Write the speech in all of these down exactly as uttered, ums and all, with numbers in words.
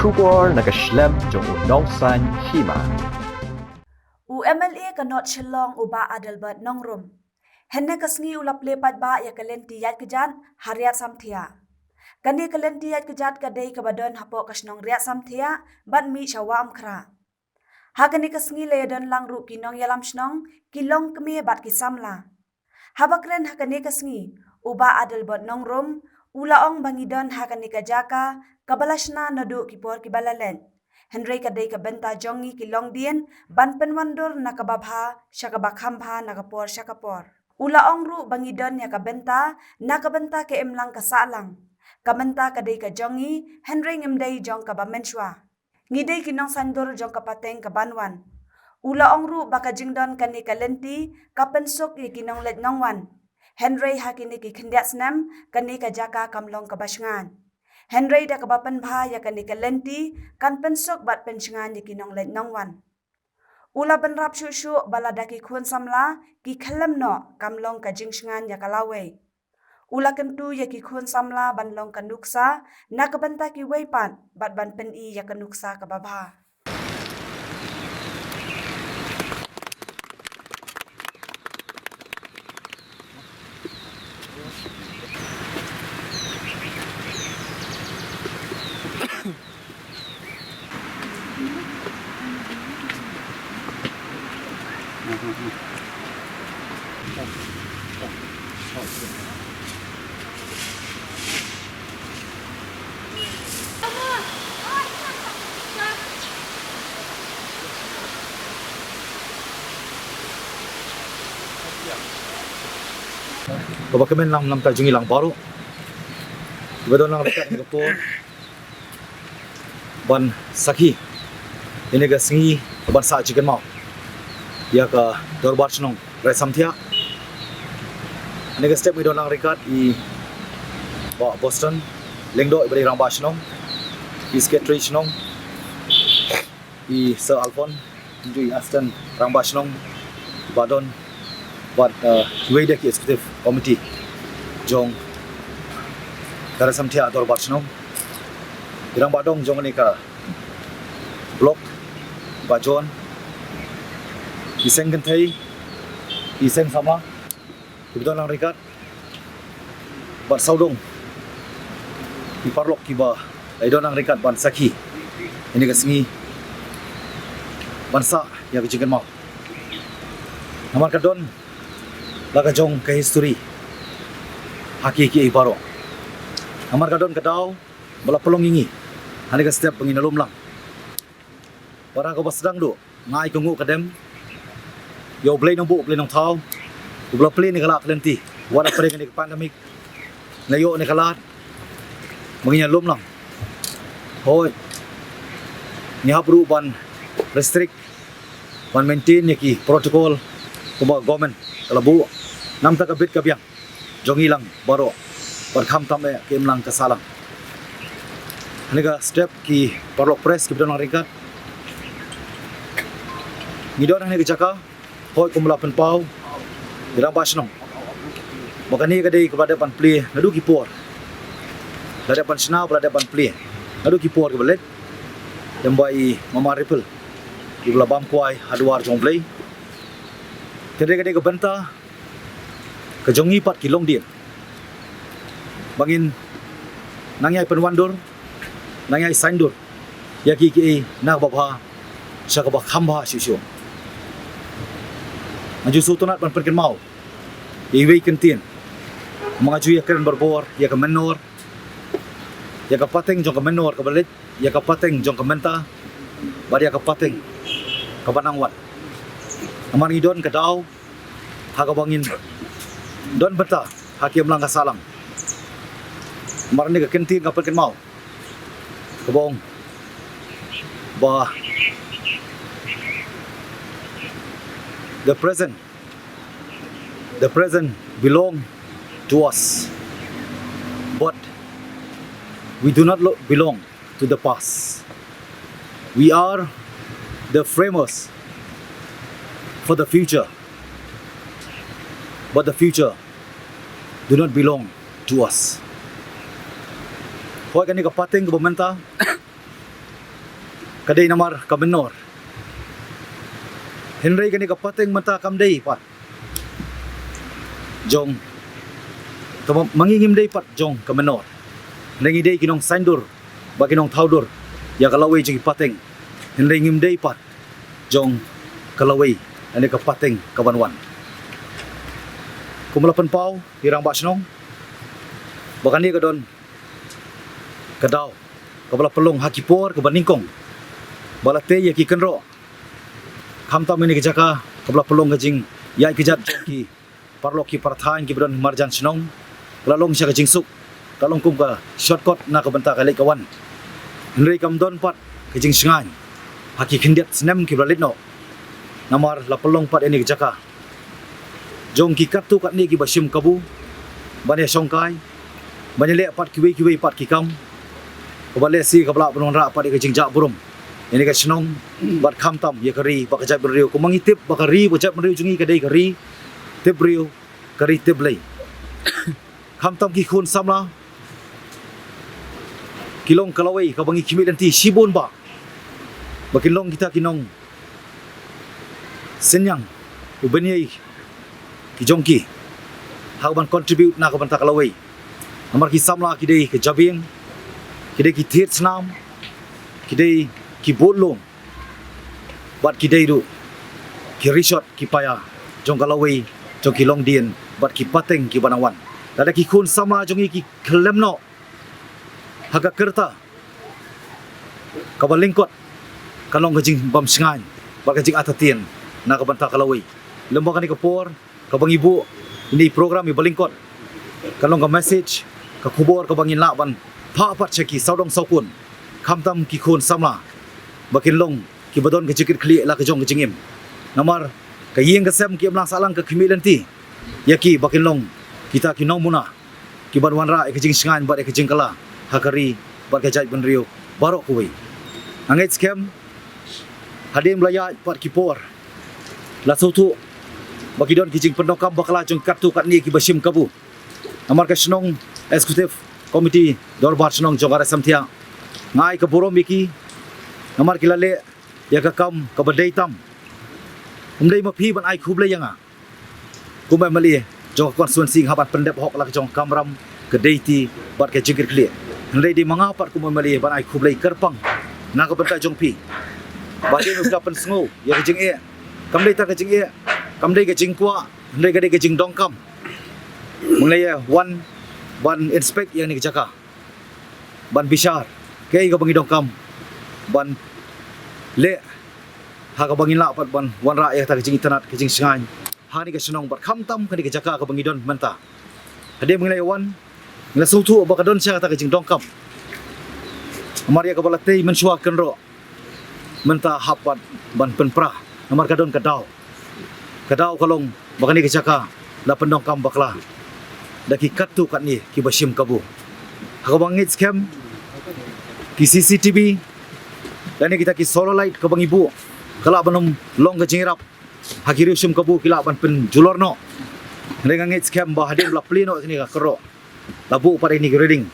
Khubor na ka shlem jong u nongsan hima. U M L A ka North Shillong u Bah Adelbert Nongrum, hynne ka sngi u la plie paidbah ïa ka lynti ïaid kjat ha Riat Samthiah. Kane ka lynti ïaid kjat ka dei kaba don hapoh ka shnong Riat Samthiah bad mih sha Wah Umkhrah. Ha kane ka sngi la ïadon lang ruh ki nongïalam shnong, ki longkmie bad ki samla. Haba kren ha kane ka sngi, u Bah Adelbert Nongrum u la ong ba ngi don ha kane ka jaka kaba la shna naduh ki por kiba la leit. Hynrei ka dei ka bynta jong ngi ki longdien ban pynwandur na kaba bha sha kaba kham bha na ka por sha ka por. U la ong ruh ba ngi don ïa ka bynta na ka bynta ka imlang ka sahlang. Ka bynta ka dei ka jong ngi, hynrei ngim dei jong kaba mynshuwa. Ngi dei ki nongsaiñdur jong ka pateng kaban wan. U la ong ruh ba ka jingdon kane ka lynti ka pynsuk ïa ki nongleit nongwan. Hynrei ha kine ki khyndiat snem kane ka jaka kam long kaba shngaiñ. Hynrei da kaba pynbha ïa kane ka lynti kan pynsuk bad pynshngaiñ ïa ki nongleit nongwan. U la bynrap shuh shuh ba lada ki khun samla ki khyllem noh kam long ka jingshngaiñ ïa ka lawei. U la kyntu ïa ki khun samla ban long ka nuksa na ka bynta kiwei pat bad ban pyni ïa ka nuksa kaba bha. Kaba kmen lang namar ka jong ngi lang baroh. Kaba don lang ryngkat ka por ban sakhi ïa kane ka sngi ban sah jingkynmaw ïa ka Dorbar Shnong Riat Samthiah. Ïa kane ka step ngi don lang ryngkat i Bah Boston Lyngdoh, i ba dei Rangbah Shnong, i Secretary Shnong, i Sir Alphonse, i Assistant Rangbah Shnong, Bah Don, bad, uh, kiwei de ki Executive Committee jong ka Riat Samthiah Dorbar Shnong, i Rangbah Dong jong kane ka block, Bah John, i Seng Kynthei, i Seng Samla, kiba don lang ryngkat, bad sawdong ki paralok kiba la ïadon lang ryngkat ban sakhi ïa kane ka sngi ban sah ïa ka jingkynmaw. Namar ka don la ka jong ka history ha ki ki baroh. Namar ka don ka daw ba la pynlong ïa ngi ha kane ka step ba ngin ïa lum lang. Bad ha kaba sdang duh nga ai ka nguh ka dem ïa U Blei Nongbuh Blei Nongthaw, uba la plie ïa kane ka lynti, wat hapdeng kane ka pandemic, la ïoh kane ka lad ba ngin ïa lum lang. Hooid, ngi hap ruh ban restrict, ban maintain ïa ki protocol kumba government ka la buh. Namar ka bit ka biang jong ngi lang baroh, bad khamtam eh ka imlang ka sahlang. Ha kane ka step ki paralok press kiba don lang ryngkat, ngi don ha kane ka jaka, hooid, kumba la pynpaw i Rangbah Shnong, ba kane ka dei kaba la dep ban plie naduh ki por, la dep ban shna bad la dep ban plie naduh ki por kiba leit, lem bad i Mama Ripple, iba la bam kwai ha dwar jong U Blei. Te ka dei ka bynta ka jong ngi pat ki longdien ba ngin nang ïai pynwandur, nang ïai saiñdur ïa ki ki ei na kaba bha sha kaba kham bha shuh shuh. Nga ju sngewtynnat ban pynkynmaw ïa iwei i kyntien, ma nga ju ïa kren barabor ïa ka mynnor, ïa ka pateng jong ka mynnor kaba leit, ïa ka pateng jong ka mynta, bad ïa ka pateng kaba nang wan. Namar ngi don ka daw ha kaba ngin don bynta ha ka imlang ka sahlang. Namar kane ka kyntien ka pynkynmaw kaba ong ba the present, the present belong to us, but we do not lo- belong to the past. We are the framers for the future, but the future do not belong to us. Hooid, kane ka pateng kaba mynta ka dei namar ka mynnor. Hynrei kane ka pateng mynta kam dei pat jong, tang ma ngi ngim dei pat jong ka mynnor. Hynrei ngi dei ki nongsaindur bad ki nongthaw dur ïa ka lawei jong ki pateng. Hynrei ngim dei pat jong ka lawei lane ka pateng ka ban wan. Kumba la pynpaw ïa i Rangbah Shnong ba kane ka don ka daw kaba la pynlong ha ki por kaba nyngkong ba la tei ïa ki kynroh. Khamtam ïa kane ka jaka kaba la pynlong ka jingïaid kjat jong ki paralok ki para thaiñ kiba don marjan shnong, ka la long sha ka jingsuk, ka long kum ka shortcut na ka bynta ka leit ka wan. Hynrei kam don pat ka jingshngaiñ ha ki khyndiat snem kiba la leit noh. Namar la pynlong pat ïa kane ka jaka jong ki katto katne kiba shim kabu ban ïa shongkai, ban ïa leh pat kiwei kiwei pat ki kam, kaba lehse kaba lah ban wanrah pat ïa ka jingjah burom ïa kane ka shnong bad khamtam ïa ka ri bad ka jaitbynriew. Kumba ngi tip ba ka ri bad ka jaitbynriew jong ngi ka dei ka ri tip briew, ka ri tip Blei. Khamtam ki khun samla ki long ka lawei kaba ngi khmih lynti shibun ba, ba kin long kita ki nongsynñiang u bynïaid ki jong ki ha kaban contribute na ka bynta ka lawei. Namar ki samla ki dei ka jabieng, ki dei ki thied snam, ki dei ki bud lum, bad ki dei ruh ki rishot ki paia jong ka lawei jong ki longdien bad ki pateng kiba nang wan. Lada ki khun samla jong ngi ki khlem noh ha ka kyrta kaba lyngkot, ka long ka jingbymshngaiñ bad ka jingartatien na ka bynta ka lawei. Lem bad kane ka por kaba ngi buh ïa kane ka program ïa ba lyngkot, ka long ka message, ka khubor kaba ngin lah ban phah pat sha ki sawdong sawkun, khamtam ki khun samla, ba kin long kiba don ka jingkitkhlieh la ka jong ka jingim. Namar ka ïing ka sem ki imlang sahlang ka khmih lynti ïa ki ba kin long kita ki nongmuna kiban wanrah ïa ka jingshngaiñ bad ïa ka jingkylla ha ka ri bad ka jaitbynriew baroh kawei. Nga ngeit skhem hadien ba la ïaid pat ki por, la sngewthuh ba ki don ki jingpyndonkam bakla jong katto katne kiba shim kabu. Namar ka shnong, executive committee, dorbar shnong jong ka Raid Samthiah, nga ai ka burom ïa ki. Namar ki la leh ïa ka kam kaba dei tam. Ym dei ma phi ban ai khublei ïa nga kum u MLA jong ka constituency, nga hap ban pyndep hok la ka jong ka kamram, ka deiti bad ka jingkitkhlieh. Hynrei dei ma nga pat kum u MLA ban ai khublei kyrpang na ka bynta jong phi ba dei ma phi la pynsngew ïa ka jingeh. Kam dei tang ka jingeh, kam dei ka jingkwah, hynrei ka dei ka jingdonkam. Mynlei wan ban inspect ïa kane ka jaka, ban bishar kaei kaba ngi donkam ban leh, ha kaba ngin lah pat ban wanrah ïa kata ka jingitynnad, ka jingshngaiñ ha kane ka shnong bad khamtam kane ka jaka kaba ngi don mynta. Hadien ba ngi la ïa wan, ngi la sngewthuh ba ka don sha kata ka jingdonkam. Namar ïa kaba la tei mynshuwa kynroh, mynta hap pat ban pynpra namar ka don ka daw. Ka daw ka long ba kane ka jaka la pyndonkam bakla da ki katto katne kiba shim kabu. Ha kaba ngeit skhem ki CCTV lane kita ki solar light kaba ngi buh, ka lah ban ym long ka jingïarap ha ki riew shim kabu, ki lah ban pynjulor noh. Hynrei nga ngeit skhem ba hadien ba la plie noh kane ka kynroh, la buh pat ïa kine ki reling,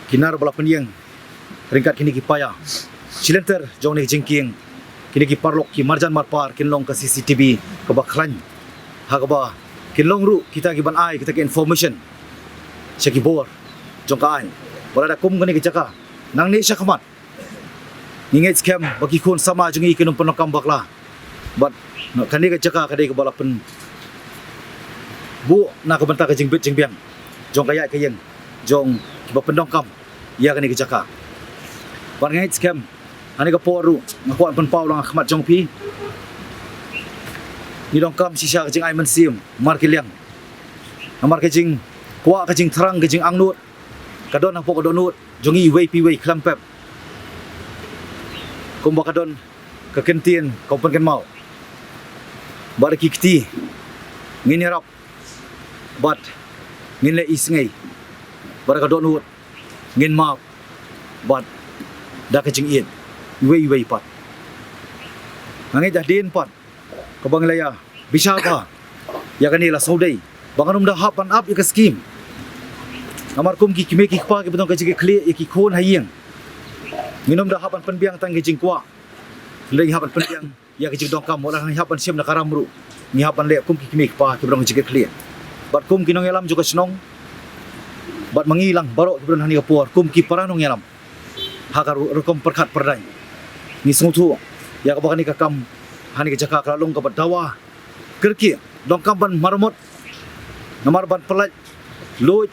ki nar ba la pynïeng ryngkat kine ki paia. Shi lynter jong kane ka jingkieng, kine ki paralok ki marjan marpar kin long ka CCTV kaba khlaiñ, ha kaba kin long ruh kita kiban ai kita ki information sha ki bor jong ka aiñ. Ba lada kum kane ka jaka nangne shakhmat, ngi ngeit skhem ba ki khun samla jong ngi kin ym pyndonkam bakla. Bad kane ka jaka ka dei kaba la pynbuh na ka bynta ka jingbit jingbiang jong ka ïaid ka ïeng jong kiba pyndonkam ïa kane ka jaka. Bad nga ngeit skhem ha kane ka por ruh nga kwah pynpaw lang ha khmat jong phi, ngi donkam shisha ka jingai mynsiem mar ki liang. Namar ka jingkwah, ka jingthrang, ka jingangnud ka don hapoh ka dohnud jong ngi iwei pa iwei khlem pep. Kumba ka don ka ktien kaba pynkynmaw, bad da ki kti ngin ïarap bad ngin leh isngei, bad da ka dohnud ngin map bad da ka jingïeit iwei iwei pat. Nga ngeit hadien pat kaba ngi la ïa bishar bha ïa kane, la sngewdei ba ngan ym da hap ban ap ïa ka skim. Namar kum ki kmie ki kpa kiba don ka jingkitkhlieh ïa ki khun ha ïing, Ngim da hap ban pynbiang tang ki jingkwah, hynrei ngi hap ban pynbiang ïa ki jingdonkam, wat la ngi hap ban shim da ka ram ruh, ngi hap ban leh kum ki kmie ki kpa kiba don ka jingkitkhlieh. Bad kum ki nongïalam jong ka shnong, bad ma ngi lang baroh kiba don ha kane ka por kum ki para nongïalam ha ka ru-, rukom pyrkhat pyrdaiñ, ngi sngewthuh ïa kaba kane ka kam ha kane ka jaka ka la long kaba dawa kyrkieh, donkam ban maramot, namar ban pyllait luid,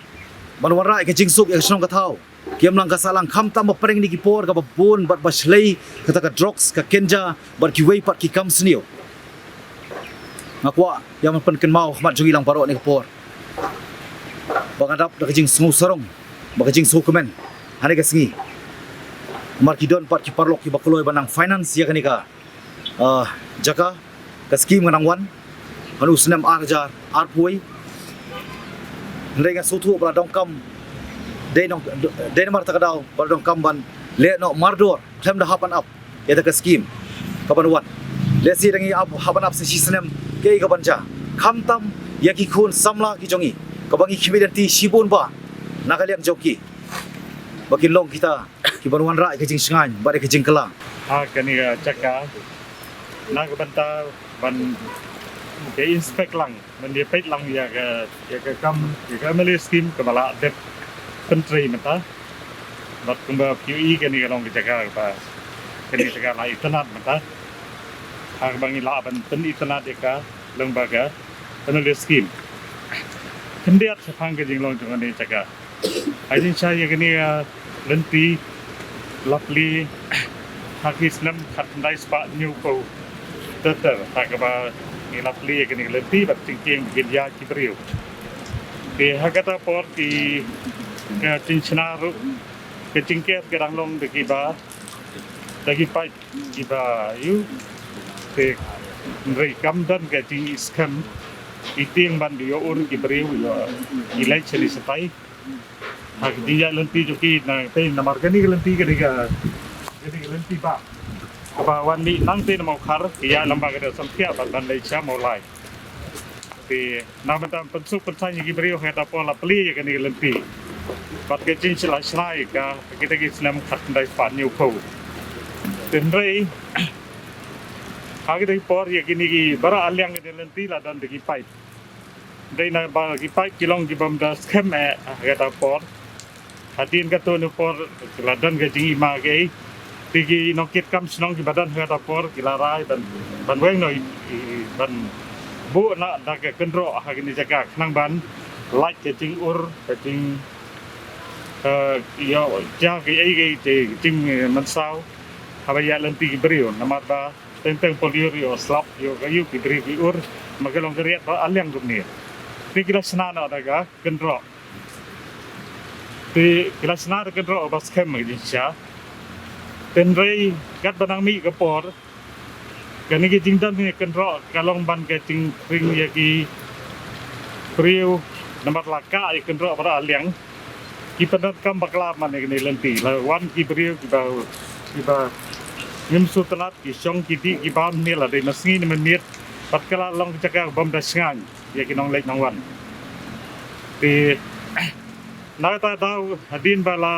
ban wanrah ïa ka jingsuk ïa ka shnong ka thaw. Ki ïam lang ka sahlang, khamtam ba pyrshah kine ki por kaba bun bad ba shlei, kata ka drugs, ka ganja bad kiwei pat ki kam sniew. Nga kwah ïa ban pynkynmaw ha khmat jong ngi lang baroh ha kane ka por ba nga dap da ka jingsngewsarong bad ka jingsngewkmen ha kane ka sngi. Namar ki don pat ki paralok kiba kloi ban nang finance ïa kane ka ah, jaka, ka skim ka nang wan ha u snem ar hajar arphew. Hynrei nga sngewthuh ba la donkam, dei nong, dei namar kata ka daw ba la donkam ban leh noh mardor khlem da hap ban ap ïa kata ka skim kaban wan. Lehse da ngi ap, hap ban ap sa shi snem, kaei kaban jia? Khamtam ïa ki khun samla ki jong ngi kaba ngi khmih lynti shibun ba na ka liang jong ki, ba kin long kita kiban wanrah ïa ka jingshngaiñ bad ïa ka jingkylla ha kane ka jaka, na ka bynta ban ïa inspect lang, ban ïa peit lang ïa ka, ïa ka kam, ïa ka M L A scheme kaba la dep pyntrei mynta. Bad kumba phi ïohi, kane ka long ka jaka kaba, kane ka jaka la itynnad mynta, ha kaba ngi lah ban pynitynnad ïa ka lyngba ka M L A scheme. Khyndiat shaphang ka jinglong jong kane ka jaka. Ha jingshisha ïa kane ka lynti la plie ha ki snem khatkhyndai spah hynñiewphew ter ter, ha kaba ngi la plie ïa kane ka lynti bad jingkieng ba kin ïaid ki briew. Te ha kata por ki, ka jingshna ruh, ka jingker ka dang long da kiba, da ki paip kiba ïoh. Te hynrei kam don ka jingïaskhem, i tieng ban ïoh ur ki briew, ïoh i leit shane shatai. Ha ka jingïaid lynti jong ki na, te namar kane ka lynti, kane ka, kane ka lynti ba, kaba wan mih nangtei na Mawkhar, ki ïaid lyngba ka dei Samthiah bad ban leit sha Mawlai. Te na ka bynta pynsuk pynsaiñ ïa ki briew, ha kata por la plie ïa kane ka lynti. Bad ka jingshna la shna ïa ka ha kita ki snem khatkhyndai spah hynñiewphew. Te hynrei ha kita ki por ïa kine ki baroh, ar liang kane ka lynti la don da ki paip. Dei na ba ki paip ki long ki bym da skhem eh ha kata por. Hadien katto katne por ki la don ka jingima kaei. Te ki nongkitkam shnong kiba don ha kata por ki la rai ban, ban weng noh i, i, ban buh noh da ka kynroh ha kine ki jaka khnang ban lait ka jingur, ka jing, eh, ïoh jia kaei kaei, ka jingmynsaw haba ïaid lynti ki briew, namar ba teng teng por ïoh, ïoh slap, ïoh ka, ïoh ki briew ki ur, ma ka long ka riat ba ar liang kumne. Te ki la shna noh da ka kynroh. Te ki la shna da ka kynroh ba skhem ka jingshisha. Te hynrei katba nang mih ka por, kane ka jingdon ka kynroh ka long ban ka jingkhring ïa ki briew, namar la kah ïa ka kynroh baroh ar liang. Ki pyndonkam bakla man ïa kane ka lynti, la wan ki briew kiba, kiba ngim sngewtynnat, ki shong ki dih ki bam ne la dei mynsngi ne mynmiet, bad ka la long ka jaka bym da shngaiñ ïa ki nongleit nongwan. Te na kata ka daw, hadien ba la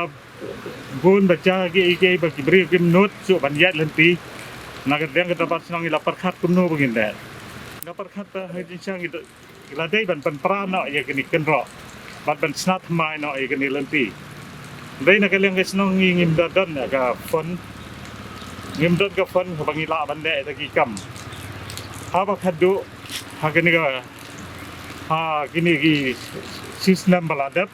bun ba jia kiei kiei ba ki briew kim nud shuh ban ïaid lynti, na ka liang ka dorbar shnong ngi la pyrkhat kumno ba ngin leh. Ngi la pyrkhat ba ha jingshisha ngi la dei ban pynpra noh ïa kane ka kynroh bad ban shna thymmai noh ïa kane ka lynti. Dei na ka liang ka shnong ngi ngim da don ïa ka fund, ngim don ka fund kaba ngi lah ban leh ïa ki kam. Haba khadduh ha kane ka, ha kine ki shi snem ba la dep,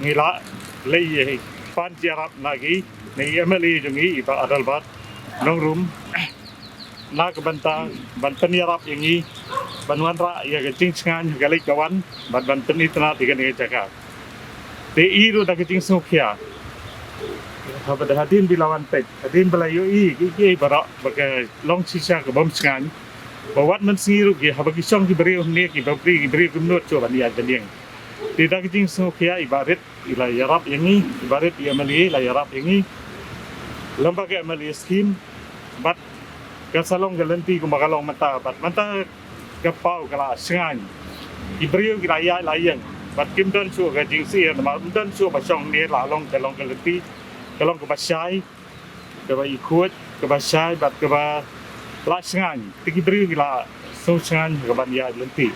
ngi la leit ïa pan jingïarap na ki, na i M L A jong ngi, i Bah Adelbert Nongrum, na ka bynta ban pynïarap ïa ngi ban wanrah ïa ka jingshngaiñ ha ka leit ka wan bad ban pynitynnad ïa kane ka jaka. Te i ruh da ka jingsngewkhia, haba da hadien ba la wan peit, hadien ba la ïohi kiei kiei baroh ba ka long shisha ka bym shngaiñ, ba wat mynsngi ruh ki, haba ki shong ki briew hangne, kiba plie ki briew kim nud shuh ban ïaid ban ïeng. Te da ka jingsngewkhia i Bah Rit i la ïarap ïa ngi, i Bah Rit i M L A i la ïarap ïa ngi lyngba ka M L A scheme, bad ka sa long ka lynti kumba ka long mynta, bad mynta ka paw ka la shngaiñ. Ki briew ki la ïaid la ïeng bad kim don shuh ka jingsih, namar ym don shuh ba shong hangne, la long ka, long ka lynti, ka long kaba shai. kaba i khuid, kaba shai bad kaba la shngaiñ. Te ki briew ki la sngewshngaiñ ha kaban ïaid lynti.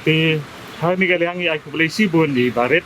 Te ha kane ka liang ngi ai khublei shibun ïa i Bah Rit